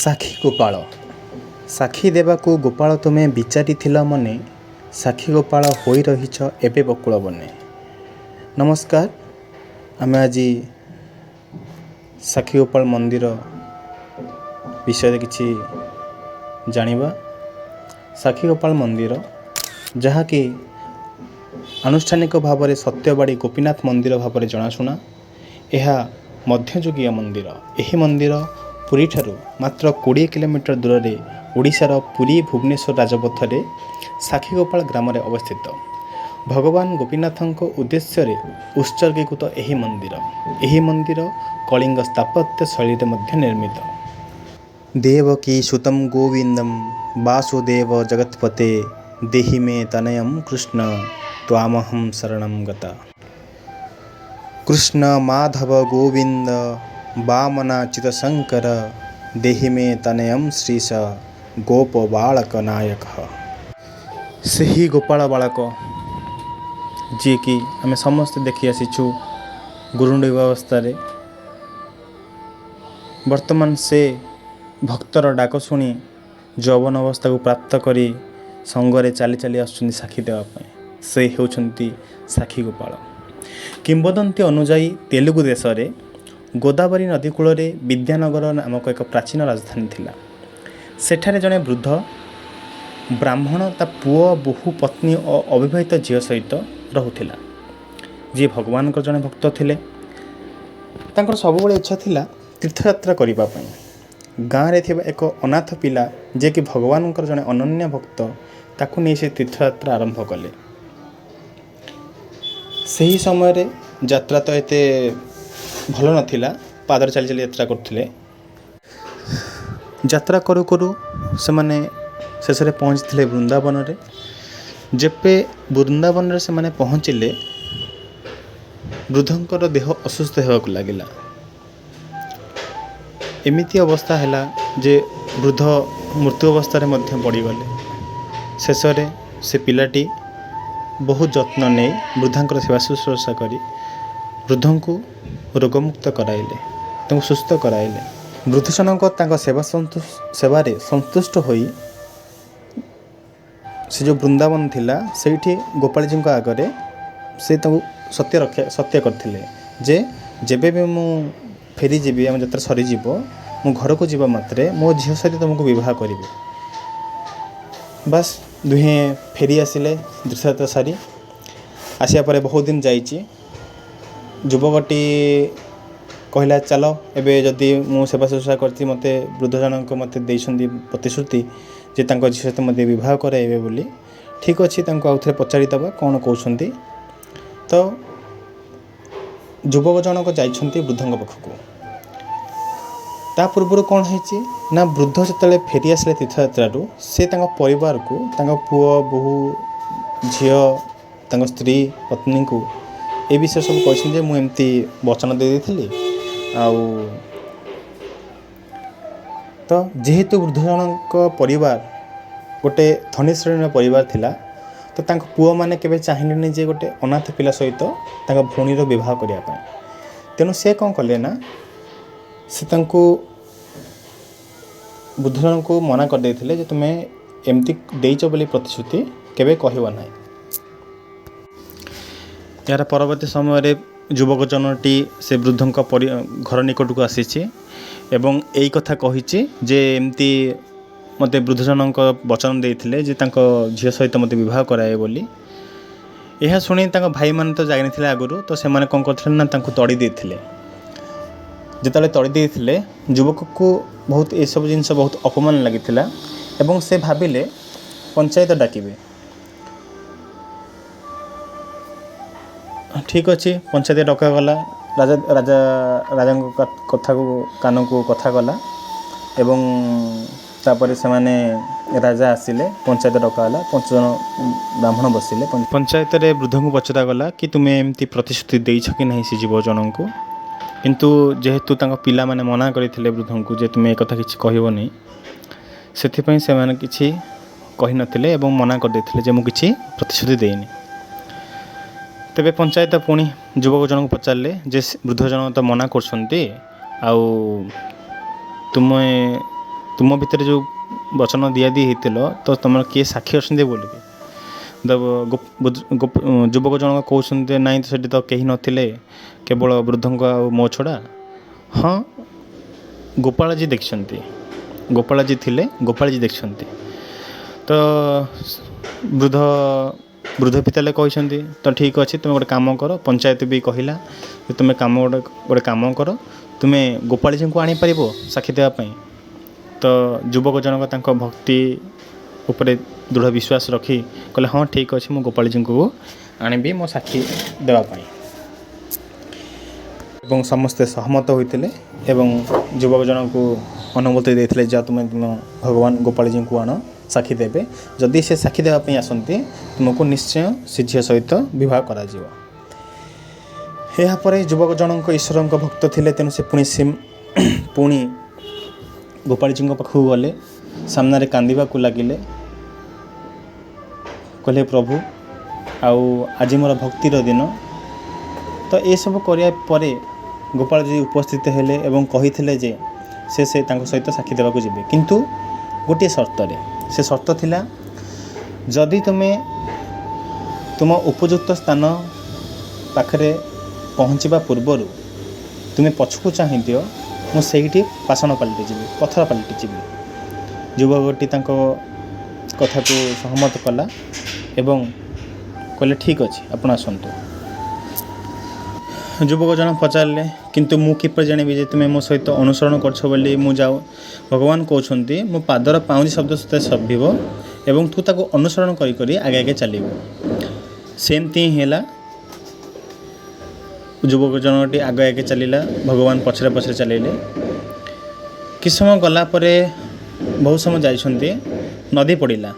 ସାକ୍ଷୀ ଗୋପାଳ। ସାକ୍ଷୀ ଦେବାକୁ ଗୋପାଳ ତୁମେ ବିଚାରିଥିଲ ମନେ, ସାକ୍ଷୀ ଗୋପାଳ ହୋଇ ରହିଛ ଏବେ ବକୁଳ ବନେ। ନମସ୍କାର, ଆମେ ଆଜି ସାକ୍ଷୀ ଗୋପାଳ ମନ୍ଦିର ବିଷୟରେ କିଛି ଜାଣିବା। ସାକ୍ଷୀ ଗୋପାଳ ମନ୍ଦିର, ଯାହାକି ଆନୁଷ୍ଠାନିକ ଭାବରେ ସତ୍ୟବାଡ଼ି ଗୋପୀନାଥ ମନ୍ଦିର ଭାବରେ ଜଣାଶୁଣା, ଏହା ମଧ୍ୟଯୁଗୀୟ ମନ୍ଦିର। ଏହି ମନ୍ଦିର ପୁରୀଠାରୁ ମାତ୍ର 20 କିଲୋମିଟର ଦୂରରେ ଓଡ଼ିଶାର ପୁରୀ ଭୁବନେଶ୍ୱର ରାଜପଥରେ ସାକ୍ଷୀଗୋପାଳ ଗ୍ରାମରେ ଅବସ୍ଥିତ। ଭଗବାନ ଗୋପୀନାଥଙ୍କ ଉଦ୍ଦେଶ୍ୟରେ ଉତ୍ସର୍ଗୀକୃତ ଏହି ମନ୍ଦିର। ଏହି ମନ୍ଦିର କଳିଙ୍ଗ ସ୍ଥାପତ୍ୟ ଶୈଳୀରେ ମଧ୍ୟ ନିର୍ମିତ। ଦେବକୀ ସୁତಂ ଗୋବିନ୍ଦಂ ବାସୁଦେବ ଜଗତ୍ପତେ ଦେହି ମେ ତନୟಂ କୃଷ୍ଣ ତ୍ୱାମହଂ ଶରଣଂ ଗତା। କୃଷ୍ଣ ମାଧବ ଗୋବିନ୍ଦ ବାମନାଚ୍ୟୁତ ଶଙ୍କର ଦେହି ମେ ତନୟಂ ଶ୍ରୀଶ ଗୋପ ବାଳକ ନାୟକ। ସେହି ଗୋପାଳ ବାଳକ, ଯିଏକି ଆମେ ସମସ୍ତେ ଦେଖି ଆସିଛୁ ଗୁରୁଣ୍ଡିବା ଅବସ୍ଥାରେ, ବର୍ତ୍ତମାନ ସେ ଭକ୍ତର ଡାକ ଶୁଣି ଯୌବନ ଅବସ୍ଥାକୁ ପ୍ରାପ୍ତ କରି ସଙ୍ଗରେ ଚାଲି ଚାଲି ଆସୁଛନ୍ତି ସାକ୍ଷୀ ଦେବା ପାଇଁ। ସେ ହେଉଛନ୍ତି ସାକ୍ଷୀ ଗୋପାଳ। କିମ୍ବଦନ୍ତୀ ଅନୁଯାୟୀ ତେଲୁଗୁ ଦେଶରେ ଗୋଦାବରୀ ନଦୀ କୂଳରେ ବିଦ୍ୟାନଗର ନାମକ ଏକ ପ୍ରାଚୀନ ରାଜଧାନୀ ଥିଲା। ସେଠାରେ ଜଣେ ବୃଦ୍ଧ ବ୍ରାହ୍ମଣ ତା ପୁଅ, ବୋହୂ, ପତ୍ନୀ ଓ ଅବିବାହିତ ଝିଅ ସହିତ ରହୁଥିଲା, ଯିଏ ଭଗବାନଙ୍କର ଜଣେ ଭକ୍ତ ଥିଲେ। ତାଙ୍କର ସବୁବେଳେ ଇଚ୍ଛା ଥିଲା ତୀର୍ଥଯାତ୍ରା କରିବା ପାଇଁ। ଗାଁରେ ଥିବା ଏକ ଅନାଥ ପିଲା, ଯିଏକି ଭଗବାନଙ୍କର ଜଣେ ଅନନ୍ୟ ଭକ୍ତ, ତାକୁ ନେଇ ସେ ତୀର୍ଥଯାତ୍ରା ଆରମ୍ଭ କଲେ। ସେହି ସମୟରେ ଯାତ୍ରା ତ ଏତେ ଭଲ ନଥିଲା, ପାଦରେ ଚାଲି ଚାଲି ଯାତ୍ରା କରୁଥିଲେ। ଯାତ୍ରା କରୁ କରୁ ସେମାନେ ଶେଷରେ ପହଞ୍ଚିଥିଲେ ବୃନ୍ଦାବନରେ। ଯେବେ ବୃନ୍ଦାବନରେ ସେମାନେ ପହଞ୍ଚିଲେ, ବୃଦ୍ଧଙ୍କର ଦେହ ଅସୁସ୍ଥ ହେବାକୁ ଲାଗିଲା। ଏମିତି ଅବସ୍ଥା ହେଲା ଯେ ବୃଦ୍ଧ ମୃତ୍ୟୁ ଅବସ୍ଥାରେ ମଧ୍ୟ ପଡ଼ିଗଲେ। ଶେଷରେ ସେ ପିଲାଟି ବହୁତ ଯତ୍ନ ନେଇ ବୃଦ୍ଧାଙ୍କର ସେବା ଶୁଶ୍ରୂଷା କରି ବୃଦ୍ଧଙ୍କୁ ରୋଗମୁକ୍ତ କରାଇଲେ, ତାଙ୍କୁ ସୁସ୍ଥ କରାଇଲେ। ବୃଦ୍ଧ ଜଣକ ତାଙ୍କ ସେବାରେ ସନ୍ତୁଷ୍ଟ ହୋଇ ସେ ଯେଉଁ ବୃନ୍ଦାବନ ଥିଲା, ସେଇଠି ଗୋପାଳଜୀଙ୍କ ଆଗରେ ସେ ତାଙ୍କୁ ସତ୍ୟ ରକ୍ଷା ସତ୍ୟ କରିଥିଲେ ଯେ ଯେବେ ବି ମୁଁ ଫେରିଯିବି, ଆମ ଯାତ୍ରା ସରିଯିବ, ମୁଁ ଘରକୁ ଯିବା ମାତ୍ରେ ମୋ ଝିଅ ସହିତ ତୁମକୁ ବିବାହ କରିବି। ବାସ୍, ଦୁହେଁ ଫେରି ଆସିଲେ। ତୀର୍ଥଯାତ୍ରା ସାରି ଆସିବା ପରେ ବହୁତ ଦିନ ଯାଇଛି। ଯୁବକଟି କହିଲା, ଚାଲ, ଏବେ ଯଦି ମୁଁ ସେବା ଶୁଶ୍ରୂଷା କରିଛି, ମୋତେ ବୃଦ୍ଧ ଜଣଙ୍କ ମୋତେ ଦେଇଛନ୍ତି ପ୍ରତିଶ୍ରୁତି ଯେ ତାଙ୍କ ଝିଅ ସହିତ ମୋତେ ବିବାହ କରାଇବେ ବୋଲି, ଠିକ୍ ଅଛି, ତାଙ୍କୁ ଆଉ ଥରେ ପଚାରିଦେବା କ'ଣ କହୁଛନ୍ତି। ତ ଯୁବକ ଜଣକ ଯାଇଛନ୍ତି ବୃଦ୍ଧଙ୍କ ପାଖକୁ। ତା ପୂର୍ବରୁ କ'ଣ ହେଇଛି ନା, ବୃଦ୍ଧ ଯେତେବେଳେ ଫେରି ଆସିଲେ ତୀର୍ଥଯାତ୍ରାରୁ, ସେ ତାଙ୍କ ପରିବାରକୁ, ତାଙ୍କ ପୁଅ, ବୋହୂ, ଝିଅ, ତାଙ୍କ ସ୍ତ୍ରୀ ପତ୍ନୀଙ୍କୁ ଏ ବିଷୟରେ ସବୁ କହିଛନ୍ତି ଯେ ମୁଁ ଏମିତି ବଚନ ଦେଇ ଦେଇଥିଲି। ଆଉ ତ ଯେହେତୁ ବୃଦ୍ଧ ଜଣଙ୍କ ପରିବାର ଗୋଟେ ଧନୀ ଶ୍ରେଣୀର ପରିବାର ଥିଲା, ତ ତାଙ୍କ ପୁଅମାନେ କେବେ ଚାହିଁଲେନି ଯେ ଗୋଟେ ଅନାଥ ପିଲା ସହିତ ତାଙ୍କ ଭଉଣୀର ବିବାହ କରିବା ପାଇଁ। ତେଣୁ ସେ କ'ଣ କଲେ ନା, ସେ ତାଙ୍କୁ ବୃଦ୍ଧ ଜଣଙ୍କୁ ମନା କରିଦେଇଥିଲେ ଯେ ତୁମେ ଏମିତି ଦେଇଛ ବୋଲି ପ୍ରତିଶ୍ରୁତି କେବେ କହିବ ନାହିଁ। ଏହାର ପରବର୍ତ୍ତୀ ସମୟରେ ଯୁବକ ଜଣଟି ସେ ବୃଦ୍ଧଙ୍କ ଘର ନିକଟକୁ ଆସିଛି ଏବଂ ଏଇ କଥା କହିଛି ଯେ ଏମିତି ମୋତେ ବୃଦ୍ଧ ଜଣଙ୍କ ବଚନ ଦେଇଥିଲେ ଯେ ତାଙ୍କ ଝିଅ ସହିତ ମୋତେ ବିବାହ କରାଇବେ ବୋଲି। ଏହା ଶୁଣି ତାଙ୍କ ଭାଇମାନେ ତ ଜାଣିଥିଲେ ଆଗରୁ, ତ ସେମାନେ କ'ଣ କରିଥିଲେ ନା, ତାଙ୍କୁ ତଡ଼ି ଦେଇଥିଲେ। ଯେତେବେଳେ ତଡ଼ି ଦେଇଥିଲେ, ଯୁବକକୁ ବହୁତ ଏସବୁ ଜିନିଷ ବହୁତ ଅପମାନ ଲାଗିଥିଲା ଏବଂ ସେ ଭାବିଲେ ପଞ୍ଚାୟତ ଡାକିବେ। ଠିକ୍ ଅଛି, ପଞ୍ଚାୟତ ଡକାଗଲା। ରାଜାଙ୍କ କଥାକୁ କାନକୁ କଥା ଗଲା ଏବଂ ତାପରେ ସେମାନେ ରାଜା ଆସିଲେ, ପଞ୍ଚାୟତ ଡକାଗଲା, 5 ଜଣ ବ୍ରାହ୍ମଣ ବସିଲେ। ପଞ୍ଚାୟତରେ ବୃଦ୍ଧଙ୍କୁ ପଚରାଗଲା କି ତୁମେ ଏମିତି ପ୍ରତିଶ୍ରୁତି ଦେଇଛ କି ନାହିଁ ସେ ଯୁବ ଜଣଙ୍କୁ? କିନ୍ତୁ ଯେହେତୁ ତାଙ୍କ ପିଲାମାନେ ମନା କରିଥିଲେ ବୃଦ୍ଧଙ୍କୁ ଯେ ତୁମେ ଏ କଥା କିଛି କହିବନି, ସେଥିପାଇଁ ସେମାନେ କିଛି କହିନଥିଲେ ଏବଂ ମନା କରିଦେଇଥିଲେ ଯେ ମୁଁ କିଛି ପ୍ରତିଶ୍ରୁତି ଦେଇନି। ତେବେ ପଞ୍ଚାୟତ ପୁଣି ଯୁବକ ଜଣଙ୍କୁ ପଚାରିଲେ ଯେ ବୃଦ୍ଧ ଜଣକ ତ ମନା କରୁଛନ୍ତି, ଆଉ ତୁମେ ତୁମ ଭିତରେ ଯେଉଁ ବଚନ ଦିଆଦି ହେଇଥିଲ, ତ ତୁମର କିଏ ସାକ୍ଷୀ ଅଛନ୍ତି ବୋଲିକି। ତ ଯୁବକ ଜଣକ କହୁଛନ୍ତି, ନାଇଁ ତ ସେଠି ତ କେହି ନଥିଲେ, କେବଳ ବୃଦ୍ଧଙ୍କ ଆଉ ମୋ ଛଡ଼ା। ହଁ, ଗୋପାଳଜୀ ଦେଖିଛନ୍ତି, ଗୋପାଳଜୀ ଥିଲେ, ଗୋପାଳଜୀ ଦେଖିଛନ୍ତି। ତ ବୃଦ୍ଧ ପିତାଲେ କହିଛନ୍ତି, ତ ଠିକ୍ ଅଛି, ତୁମେ ଗୋଟେ କାମ କର। ପଞ୍ଚାୟତ ବି କହିଲା ଯେ ତୁମେ ଗୋଟେ କାମ କର, ତୁମେ ଗୋପାଳଜୀଙ୍କୁ ଆଣିପାରିବ ସାକ୍ଷୀ ଦେବା ପାଇଁ? ତ ଯୁବକ ଜଣକ ତାଙ୍କ ଭକ୍ତି ଉପରେ ଦୃଢ଼ ବିଶ୍ୱାସ ରଖି କହିଲେ, ହଁ ଠିକ୍ ଅଛି, ମୁଁ ଗୋପାଳଜୀଙ୍କୁ ଆଣିବି ମୋ ସାକ୍ଷୀ ଦେବା ପାଇଁ। ଏବଂ ସମସ୍ତେ ସହମତ ହୋଇଥିଲେ ଏବଂ ଯୁବକ ଜଣଙ୍କୁ ଅନୁମତି ଦେଇଥିଲେ, ଯା ତୁମେ ତୁମ ଭଗବାନ ଗୋପାଳଜୀଙ୍କୁ ଆଣ, ସାକ୍ଷୀ ଦେବେ। ଯଦି ସେ ସାକ୍ଷୀ ଦେବା ପାଇଁ ଆସନ୍ତି, ତୁମକୁ ନିଶ୍ଚୟ ସେ ଝିଅ ସହିତ ବିବାହ କରାଯିବ। ଏହାପରେ ଯୁବକ ଜଣଙ୍କ ଈଶ୍ୱରଙ୍କ ଭକ୍ତ ଥିଲେ, ତେଣୁ ସେ ପୁଣି ଗୋପାଳଜୀଙ୍କ ପାଖକୁ ଗଲେ, ସାମ୍ନାରେ କାନ୍ଦିବାକୁ ଲାଗିଲେ। କହିଲେ, ପ୍ରଭୁ, ଆଉ ଆଜି ମୋର ଭକ୍ତିର ଦିନ। ତ ଏସବୁ କରିବା ପରେ ଗୋପାଳଜୀ ଉପସ୍ଥିତ ହେଲେ ଏବଂ କହିଥିଲେ ଯେ ସେ ତାଙ୍କ ସହିତ ସାକ୍ଷୀ ଦେବାକୁ ଯିବେ, କିନ୍ତୁ ଗୋଟିଏ ସର୍ତ୍ତରେ। ସେ ସର୍ତ୍ତ ଥିଲା, ଯଦି ତୁମେ ତୁମ ଉପଯୁକ୍ତ ସ୍ଥାନ ପାଖରେ ପହଞ୍ଚିବା ପୂର୍ବରୁ ତୁମେ ପଛକୁ ଚାହିଁ ଦିଅ, ମୁଁ ସେଇଠି ପାଷାଣ ପାଲଟି ଯିବି, ପଥର ପାଲଟି ଯିବି। ଯୁବକଟି ତାଙ୍କ କଥାକୁ ସହମତ କଲା ଏବଂ କହିଲେ, ଠିକ୍ ଅଛି, ଆପଣ ଆସନ୍ତୁ। ଯୁବକ ଜଣ ପଚାରିଲେ, କିନ୍ତୁ ମୁଁ କିପରି ଜାଣିବି ଯେ ତୁମେ ମୋ ସହିତ ଅନୁସରଣ କରୁଛ ବୋଲି? ମୁଁ ଯାଉ, ଭଗବାନ କହୁଛନ୍ତି, ମୋ ପାଦର ପାଉଁଜି ଶବ୍ଦ ସହିତ ଶୁଭିବ ଏବଂ ତୁ ତାକୁ ଅନୁସରଣ କରି କରି ଆଗେ ଆଗେ ଚାଲିବୁ। ସେମିତି ହିଁ ହେଲା। ଯୁବକ ଜଣଟି ଆଗେ ଆଗେ ଚାଲିଲା, ଭଗବାନ ପଛରେ ପଛରେ ଚାଲିଲେ। କିଛି ସମୟ ଗଲା ପରେ, ବହୁତ ସମୟ ଯାଇଛନ୍ତି, ନଦୀ ପଡ଼ିଲା,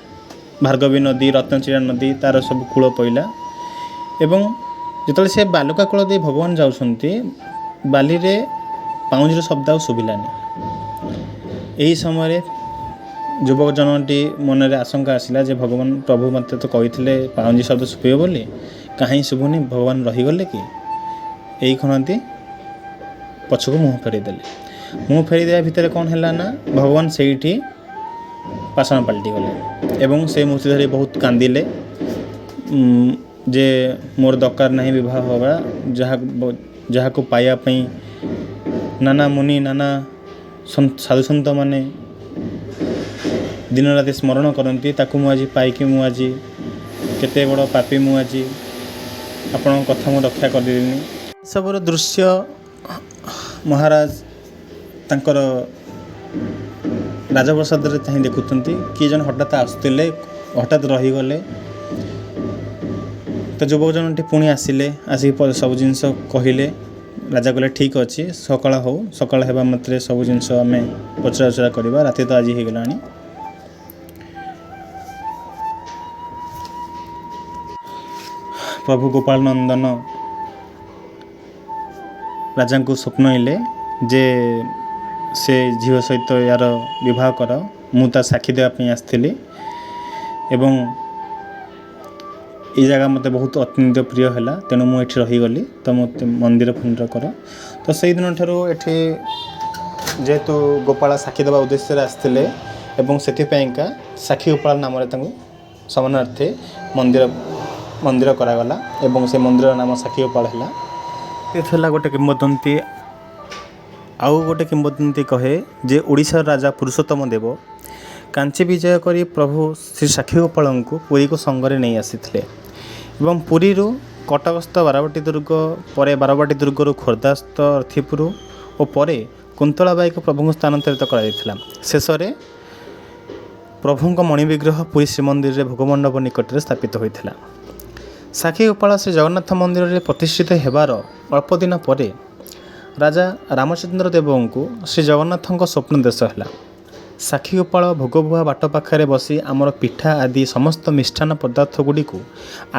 ଭାର୍ଗବୀ ନଦୀ, ରତ୍ନଚିରା ନଦୀ, ତା'ର ସବୁ କୂଳ ପଡ଼ିଲା। ଏବଂ ଯେତେବେଳେ ସେ ବାଲୁକା କୂଳ ଦେଇ ଭଗବାନ ଯାଉଛନ୍ତି, ବାଲିରେ ପାଉଁଜିର ଶବ୍ଦ ଆଉ ଶୁଭିଲାନି। ଏହି ସମୟରେ ଯୁବକ ଜଣଟି ମନରେ ଆଶଙ୍କା ଆସିଲା ଯେ ଭଗବାନ ପ୍ରଭୁ ମୋତେ ତ କହିଥିଲେ ପାଉଁଜି ଶବ୍ଦ ଶୁଭିବ ବୋଲି, କାହିଁ ଶୁଭୁନି? ଭଗବାନ ରହିଗଲେ କି? ଏଇ ଖଣନ୍ତି ପଛକୁ ମୁହଁ ଫେରେଇଦେଲେ। ମୁହଁ ଫେରେଇ ଦେବା ଭିତରେ କ'ଣ ହେଲା ନା, ଭଗବାନ ସେଇଠି ପାଷାଣ ପାଲଟିଗଲେ ଏବଂ ସେ ମୂର୍ତ୍ତି ଧରି ବହୁତ କାନ୍ଦିଲେ ଯେ ମୋର ଦରକାର ନାହିଁ ବିବାହ ହେବା, ଯାହାକୁ ପାଇବା ପାଇଁ ନାନା ମୁନି, ନାନା ସାଧୁସନ୍ଥମାନେ ଦିନ ରାତି ସ୍ମରଣ କରନ୍ତି, ତାକୁ ମୁଁ ଆଜି ପାଇକି ମୁଁ ଆଜି କେତେ ବଡ଼ ପାପୀ, ମୁଁ ଆଜି ଆପଣଙ୍କ କଥା ମୁଁ ରକ୍ଷା କରିଦେଲିନି। ଏସବୁର ଦୃଶ୍ୟ ମହାରାଜ ତାଙ୍କର ରାଜପ୍ରସାଦରେ ଚାହିଁ ଦେଖୁଛନ୍ତି। କିଏ ଜଣେ ହଠାତ୍ ଆସୁଥିଲେ, ହଠାତ୍ ରହିଗଲେ। ତ ଯୁବକ ଜଣଟି ପୁଣି ଆସିଲେ, ଆସିକି ସବୁ ଜିନିଷ କହିଲେ। ରାଜା କହିଲେ, ଠିକ୍ ଅଛି, ସକାଳ ହଉ, ସକାଳ ହେବା ମାତ୍ରେ ସବୁ ଜିନିଷ ଆମେ ପଚରା ଉଚରା କରିବା, ରାତି ତ ଆଜି ହେଇଗଲାଣି। ପ୍ରଭୁ ଗୋପାଳ ନନ୍ଦନ ରାଜାଙ୍କୁ ସ୍ୱପ୍ନଇଲେ ଯେ ସେ ଝିଅ ସହିତ ୟାର ବିବାହ କର, ମୁଁ ତା ସାକ୍ଷୀ ଦେବା ପାଇଁ ଆସିଥିଲି ଏବଂ ଏଇ ଜାଗା ମୋତେ ବହୁତ ଅତ୍ୟନ୍ତ ପ୍ରିୟ ହେଲା, ତେଣୁ ମୁଁ ଏଠି ରହିଗଲି, ତ ମୋତେ ମନ୍ଦିର ଫନ୍ଦିର କର। ତ ସେଇଦିନ ଠାରୁ ଏଠି ଯେହେତୁ ଗୋପାଳ ସାକ୍ଷୀ ଦେବା ଉଦ୍ଦେଶ୍ୟରେ ଆସିଥିଲେ ଏବଂ ସେଥିପାଇଁକା ସାକ୍ଷୀ ଗୋପାଳ ନାମରେ ତାଙ୍କୁ ସମାନାର୍ଥେ ମନ୍ଦିର କରାଗଲା ଏବଂ ସେ ମନ୍ଦିରର ନାମ ସାକ୍ଷୀ ଗୋପାଳ ହେଲା। ଏ ଥିଲା ଗୋଟେ କିମ୍ବଦନ୍ତୀ। ଆଉ ଗୋଟେ କିମ୍ବଦନ୍ତୀ କହେ ଯେ ଓଡ଼ିଶାର ରାଜା ପୁରୁଷୋତ୍ତମ ଦେବ କାଞ୍ଚି ବିଜୟ କରି ପ୍ରଭୁ ଶ୍ରୀ ସାକ୍ଷୀ ଗୋପାଳଙ୍କୁ ପୁରୀକୁ ସଙ୍ଗରେ ନେଇ ଆସିଥିଲେ ଏବଂ ପୁରୀରୁ କଟକସ୍ଥ ବାରବାଟୀ ଦୁର୍ଗ, ପରେ ବାରବାଟୀ ଦୁର୍ଗରୁ ଖୋର୍ଦ୍ଧାସ୍ଥ ରଥିପୁର ଓ ପରେ କୁନ୍ତଳାବାଇକୁ ପ୍ରଭୁଙ୍କୁ ସ୍ଥାନାନ୍ତରିତ କରାଯାଇଥିଲା। ଶେଷରେ ପ୍ରଭୁଙ୍କ ମଣିବିଗ୍ରହ ପୁରୀ ଶ୍ରୀମନ୍ଦିରରେ ଭୋଗମଣ୍ଡପ ନିକଟରେ ସ୍ଥାପିତ ହୋଇଥିଲା। ସାକ୍ଷୀ ଗୋପାଳ ଶ୍ରୀ ଜଗନ୍ନାଥ ମନ୍ଦିରରେ ପ୍ରତିଷ୍ଠିତ ହେବାର ଅଳ୍ପ ଦିନ ପରେ ରାଜା ରାମଚନ୍ଦ୍ର ଦେବଙ୍କୁ ଶ୍ରୀ ଜଗନ୍ନାଥଙ୍କ ସ୍ୱପ୍ନଦେଶ ହେଲା। ସାକ୍ଷୀ ଗୋପାଳ ଭୋଗବୁହା ବାଟ ପାଖରେ ବସି ଆମର ପିଠା ଆଦି ସମସ୍ତ ମିଷ୍ଟାନ୍ନ ପଦାର୍ଥ ଗୁଡ଼ିକୁ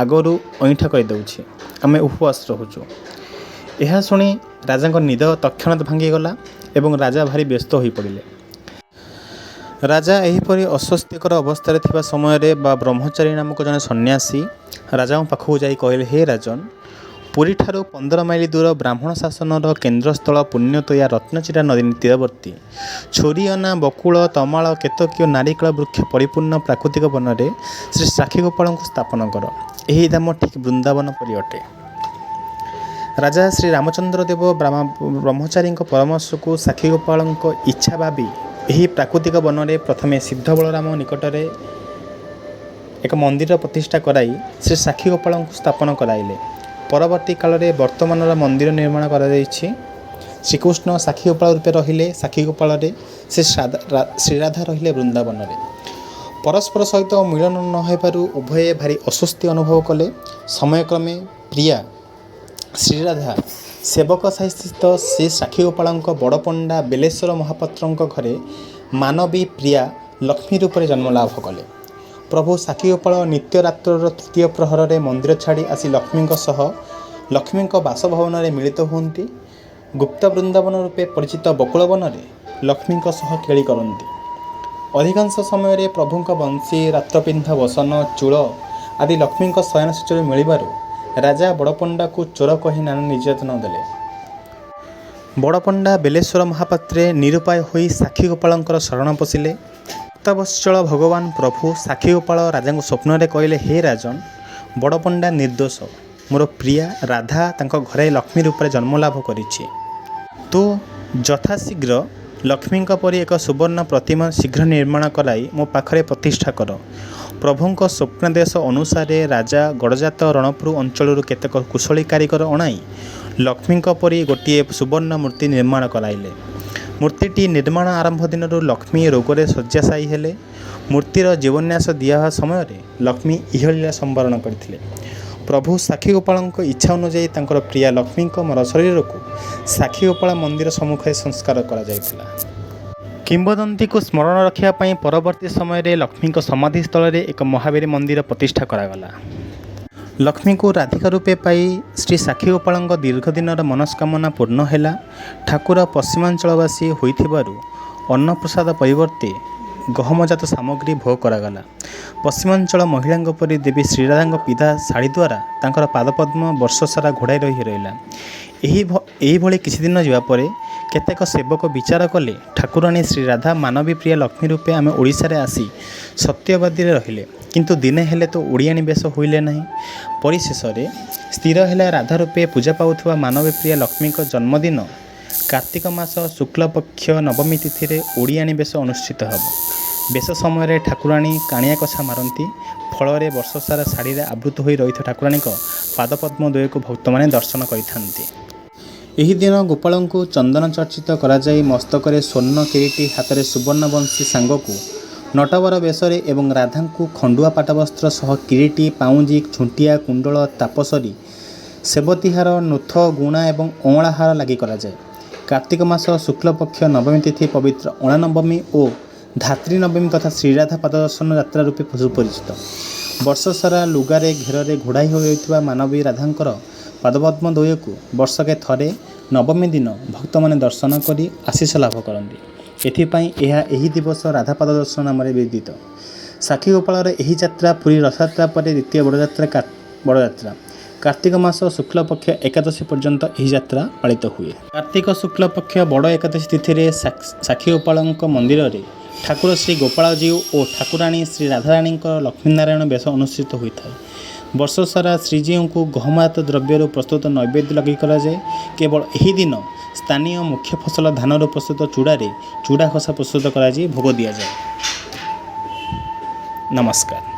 ଆଗରୁ ଅଇଁଠା କରିଦେଉଛି, ଆମେ ଉପବାସ ରହୁଛୁ। ଏହା ଶୁଣି ରାଜାଙ୍କ ନିଦ ତତ୍କ୍ଷଣାତ୍ ଭାଙ୍ଗିଗଲା ଏବଂ ରାଜା ଭାରି ବ୍ୟସ୍ତ ହୋଇପଡ଼ିଲେ। ରାଜା ଏହିପରି ଅସ୍ୱସ୍ତିକର ଅବସ୍ଥାରେ ଥିବା ସମୟରେ ବା ବ୍ରହ୍ମଚାରୀ ନାମକ ଜଣେ ସନ୍ନ୍ୟାସୀ ରାଜାଙ୍କ ପାଖକୁ ଯାଇ କହିଲେ, ହେ ରାଜନ, ପୁରୀଠାରୁ 15 ମାଇଲ ଦୂର ବ୍ରାହ୍ମଣ ଶାସନର କେନ୍ଦ୍ରସ୍ଥଳ ପୁଣ୍ୟତୋୟା ରତ୍ନଚିରା ନଦୀ ତୀରବର୍ତ୍ତୀ ଛୁରିଅନା, ବକୁଳ, ତମାଳ, କେତକୀ ଓ ନାରିକେଳ ବୃକ୍ଷ ପରିପୂର୍ଣ୍ଣ ପ୍ରାକୃତିକ ବନରେ ଶ୍ରୀ ସାକ୍ଷୀଗୋପାଳଙ୍କୁ ସ୍ଥାପନ କର। ଏହି ଧାମ ଠିକ୍ ବୃନ୍ଦାବନ ପରି ଅଟେ। ରାଜା ଶ୍ରୀ ରାମଚନ୍ଦ୍ର ଦେବ ବ୍ରହ୍ମଚାରୀଙ୍କ ପରାମର୍ଶକୁ ସାକ୍ଷୀଗୋପାଳଙ୍କ ଇଚ୍ଛା ଭାବି ଏହି ପ୍ରାକୃତିକ ବନରେ ପ୍ରଥମେ ସିଦ୍ଧ ବଳରାମ ନିକଟରେ ଏକ ମନ୍ଦିର ପ୍ରତିଷ୍ଠା କରାଇ ଶ୍ରୀ ସାକ୍ଷୀଗୋପାଳଙ୍କୁ ସ୍ଥାପନ କରାଇଲେ। ପରବର୍ତ୍ତୀ କାଳରେ ବର୍ତ୍ତମାନର ମନ୍ଦିର ନିର୍ମାଣ କରାଯାଇଛି। ଶ୍ରୀକୃଷ୍ଣ ସାକ୍ଷୀଗୋପାଳ ରୂପେ ରହିଲେ ସାକ୍ଷୀଗୋପାଳରେ, ଶ୍ରୀରାଧା ରହିଲେ ବୃନ୍ଦାବନରେ। ପରସ୍ପର ସହିତ ମିଳନ ନ ହେବାରୁ ଉଭୟେ ଭାରି ଅସ୍ୱସ୍ତି ଅନୁଭବ କଲେ। ସମୟକ୍ରମେ ପ୍ରିୟା ଶ୍ରୀରାଧା ସେବକ ସାହିସ୍ଥିତ ଶ୍ରୀ ସାକ୍ଷୀଗୋପାଳଙ୍କ ବଡ଼ପଣ୍ଡା ବେଲେଶ୍ୱର ମହାପାତ୍ରଙ୍କ ଘରେ ମାନବୀ ପ୍ରିୟା ଲକ୍ଷ୍ମୀ ରୂପରେ ଜନ୍ମଲାଭ କଲେ। ପ୍ରଭୁ ସାକ୍ଷୀଗୋପାଳ ନିତ୍ୟ ରାତ୍ରର ତୃତୀୟ ପ୍ରହରରେ ମନ୍ଦିର ଛାଡ଼ି ଆସି ଲକ୍ଷ୍ମୀଙ୍କ ସହ ଲକ୍ଷ୍ମୀଙ୍କ ବାସଭବନରେ ମିଳିତ ହୁଅନ୍ତି। ଗୁପ୍ତ ବୃନ୍ଦାବନ ରୂପେ ପରିଚିତ ବକୁଳ ବନରେ ଲକ୍ଷ୍ମୀଙ୍କ ସହ କେଳି କରନ୍ତି। ଅଧିକାଂଶ ସମୟରେ ପ୍ରଭୁଙ୍କ ବଂଶୀ, ରାତ୍ରପିନ୍ଧା ବସନ, ଚୂଳ ଆଦି ଲକ୍ଷ୍ମୀଙ୍କ ଶୟନ ଶେଯରୁ ମିଳିବାରୁ ରାଜା ବଡ଼ପଣ୍ଡାକୁ ଚୋର କହି ନାନା ନିର୍ଯାତନା ଦେଲେ। ବଡ଼ପଣ୍ଡା ବେଲେଶ୍ୱର ମହାପାତ୍ରେ ନିରୁପାୟ ହୋଇ ସାକ୍ଷୀଗୋପାଳଙ୍କର ଶରଣ ପଶିଲେ। ଭକ୍ତବତ୍ସଳ ଭଗବାନ ପ୍ରଭୁ ସାକ୍ଷୀଗୋପାଳ ରାଜାଙ୍କୁ ସ୍ୱପ୍ନରେ କହିଲେ, ହେ ରାଜନ୍, ବଡ଼ପଣ୍ଡା ନିର୍ଦ୍ଦୋଷ। ମୋର ପ୍ରିୟା ରାଧା ତାଙ୍କ ଘରେ ଲକ୍ଷ୍ମୀ ରୂପରେ ଜନ୍ମଲାଭ କରିଛି। ତୁ ଯଥାଶୀଘ୍ର ଲକ୍ଷ୍ମୀଙ୍କ ପରି ଏକ ସୁବର୍ଣ୍ଣ ପ୍ରତିମା ଶୀଘ୍ର ନିର୍ମାଣ କରାଇ ମୋ ପାଖରେ ପ୍ରତିଷ୍ଠା କର। ପ୍ରଭୁଙ୍କ ସ୍ୱପ୍ନାଦେଶ ଅନୁସାରେ ରାଜା ଗଡ଼ଜାତ ରଣପୁର ଅଞ୍ଚଳରୁ କେତେକ କୁଶଳୀ କାରିଗର ଅଣାଇ ଲକ୍ଷ୍ମୀଙ୍କ ପରି ଗୋଟିଏ ସୁବର୍ଣ୍ଣ ମୂର୍ତ୍ତି ନିର୍ମାଣ କରାଇଲେ। ମୂର୍ତ୍ତିଟି ନିର୍ମାଣ ଆରମ୍ଭ ଦିନରୁ ଲକ୍ଷ୍ମୀ ରୋଗରେ ଶଯ୍ୟାଶାୟୀ ହେଲେ। ମୂର୍ତ୍ତିର ଜୀବନ୍ୟାସ ଦିଆହେବା ସମୟରେ ଲକ୍ଷ୍ମୀ ଇହଲୀଳା ସମ୍ବରଣ କରିଥିଲେ। ପ୍ରଭୁ ସାକ୍ଷୀଗୋପାଳଙ୍କ ଇଚ୍ଛା ଅନୁଯାୟୀ ତାଙ୍କର ପ୍ରିୟା ଲକ୍ଷ୍ମୀଙ୍କ ମରଶରୀରକୁ ସାକ୍ଷୀଗୋପାଳ ମନ୍ଦିର ସମ୍ମୁଖରେ ସଂସ୍କାର କରାଯାଇଥିଲା। କିମ୍ବଦନ୍ତୀକୁ ସ୍ମରଣ ରଖିବା ପାଇଁ ପରବର୍ତ୍ତୀ ସମୟରେ ଲକ୍ଷ୍ମୀଙ୍କ ସମାଧି ସ୍ଥଳରେ ଏକ ମହାବୀର ମନ୍ଦିର ପ୍ରତିଷ୍ଠା କରାଗଲା। ଲକ୍ଷ୍ମୀଙ୍କୁ ରାଧିକା ରୂପେ ପାଇ ଶ୍ରୀ ସାକ୍ଷୀଗୋପାଳଙ୍କ ଦୀର୍ଘଦିନର ମନସ୍କାମନା ପୂର୍ଣ୍ଣ ହେଲା। ଠାକୁର ପଶ୍ଚିମାଞ୍ଚଳବାସୀ ହୋଇଥିବାରୁ ଅନ୍ନପ୍ରସାଦ ପରିବର୍ତ୍ତେ ଗହମଜାତ ସାମଗ୍ରୀ ଭୋଗ କରାଗଲା। ପଶ୍ଚିମାଞ୍ଚଳ ମହିଳାଙ୍କ ପରି ଦେବୀ ଶ୍ରୀରାଧାଙ୍କ ପିନ୍ଧା ଶାଢ଼ୀ ଦ୍ୱାରା ତାଙ୍କର ପାଦପଦ୍ମ ବର୍ଷସାରା ଘୋଡ଼ାଇ ହୋଇ ରହିଲା। ଏହିଭଳି କିଛିଦିନ ଯିବା ପରେ କେତେକ ସେବକ ବିଚାର କଲେ, ଠାକୁରାଣୀ ଶ୍ରୀରାଧା ମାନବୀ ପ୍ରିୟା ଲକ୍ଷ୍ମୀ ରୂପେ ଆମ ଓଡ଼ିଶାରେ ଆସି ସତ୍ୟବାଦୀରେ ରହିଲେ, କିନ୍ତୁ ଦିନେ ହେଲେ ତ ଓଡ଼ିଆଣୀ ବେଶ ହୋଇଲେ ନାହିଁ। ପରିଶେଷରେ ସ୍ଥିର ହେଲା, ରାଧା ରୂପେ ପୂଜା ପାଉଥିବା ମାନବୀ ପ୍ରିୟା ଲକ୍ଷ୍ମୀଙ୍କ ଜନ୍ମଦିନ କାର୍ତ୍ତିକ ମାସ ଶୁକ୍ଳପକ୍ଷ ନବମୀ ତିଥିରେ ଓଡ଼ିଆଣୀ ବେଶ ଅନୁଷ୍ଠିତ ହେବ। ବେଶ ସମୟରେ ଠାକୁରାଣୀ କାଣିଆ କଛା ମାରନ୍ତି। ଫଳରେ ବର୍ଷସାରା ଶାଢ଼ୀରେ ଆବୃତ ହୋଇ ରହିଥିବା ଠାକୁରାଣୀଙ୍କ ପାଦପଦ୍ମ ଦ୍ୱୟକୁ ଭକ୍ତମାନେ ଦର୍ଶନ କରିଥାନ୍ତି। ଏହି ଦିନ ଗୋପାଳଙ୍କୁ ଚନ୍ଦନ ଚର୍ଚ୍ଚିତ କରାଯାଇ ମସ୍ତକରେ ସ୍ୱର୍ଣ୍ଣ କିରୀଟ, ହାତରେ ସୁବର୍ଣ୍ଣ ବଂଶୀ ସାଙ୍ଗକୁ ନଟବର ବେଶରେ ଏବଂ ରାଧାଙ୍କୁ ଖଣ୍ଡୁଆ ପାଟବସ୍ତ୍ର ସହ କିରୀଟ, ପାଉଁଜି, ଝୁଣ୍ଟିଆ, କୁଣ୍ଡଳ, ତାପସରୀ, ସେବତୀହାର, ନୋଥ, ଗୁଣା ଏବଂ ଅଁଳା ହାର ଲାଗି କରାଯାଏ। କାର୍ତ୍ତିକ ମାସ ଶୁକ୍ଳପକ୍ଷ ନବମୀ ତିଥି ପବିତ୍ର ଅଁଳା ନବମୀ ଓ ଧାତ୍ରୀ ନବମୀ ତଥା ଶ୍ରୀରାଧା ପାଦଦର୍ଶନ ଯାତ୍ରା ରୂପେ ସୁପରିଚିତ। ବର୍ଷସାରା ଲୁଗାରେ ଘେରରେ ଘୋଡ଼ାଇ ହୋଇ ରହିଥିବା ମାନବୀ ରାଧାଙ୍କର ପାଦପଦ୍ମ ଦ୍ୱୟକୁ ବର୍ଷକେ ଥରେ ନବମୀ ଦିନ ଭକ୍ତମାନେ ଦର୍ଶନ କରି ଆଶିଷ ଲାଭ କରନ୍ତି। ଏଥିପାଇଁ ଏହା ଏହି ଦିବସ ରାଧା ପାଦ ଦର୍ଶନ ନାମରେ ବିଦିତ। ସାକ୍ଷୀଗୋପାଳର ଏହି ଯାତ୍ରା ପୁରୀ ରଥଯାତ୍ରା ପରେ ଦ୍ୱିତୀୟ ବଡ଼ଯାତ୍ରା। କାର୍ତ୍ତିକ ମାସ ଶୁକ୍ଳପକ୍ଷ ଏକାଦଶୀ ପର୍ଯ୍ୟନ୍ତ ଏହି ଯାତ୍ରା ପାଳିତ ହୁଏ। କାର୍ତ୍ତିକ ଶୁକ୍ଳପକ୍ଷ ବଡ଼ ଏକାଦଶୀ ତିଥିରେ ସାକ୍ଷୀଗୋପାଳଙ୍କ ମନ୍ଦିରରେ ଠାକୁର ଶ୍ରୀ ଗୋପାଳଜୀଉ ଓ ଠାକୁରାଣୀ ଶ୍ରୀ ରାଧାରାଣୀଙ୍କର ଲକ୍ଷ୍ମୀନାରାୟଣ ବେଶ ଅନୁଷ୍ଠିତ ହୋଇଥାଏ। ବର୍ଷସାରା ଶ୍ରୀଜୀଉଙ୍କୁ ଗହମଜାତ ଦ୍ରବ୍ୟରୁ ପ୍ରସ୍ତୁତ ନୈବେଦ୍ୟ ଲାଗି କରାଯାଏ। କେବଳ ଏହି ଦିନ ସ୍ଥାନୀୟ ମୁଖ୍ୟ ଫସଲ ଧାନରୁ ପ୍ରସ୍ତୁତ ଚୂଡ଼ାରେ ଚୂଡ଼ା ଘସା ପ୍ରସ୍ତୁତ କରାଯାଇ ଭୋଗ ଦିଆଯାଏ। ନମସ୍କାର।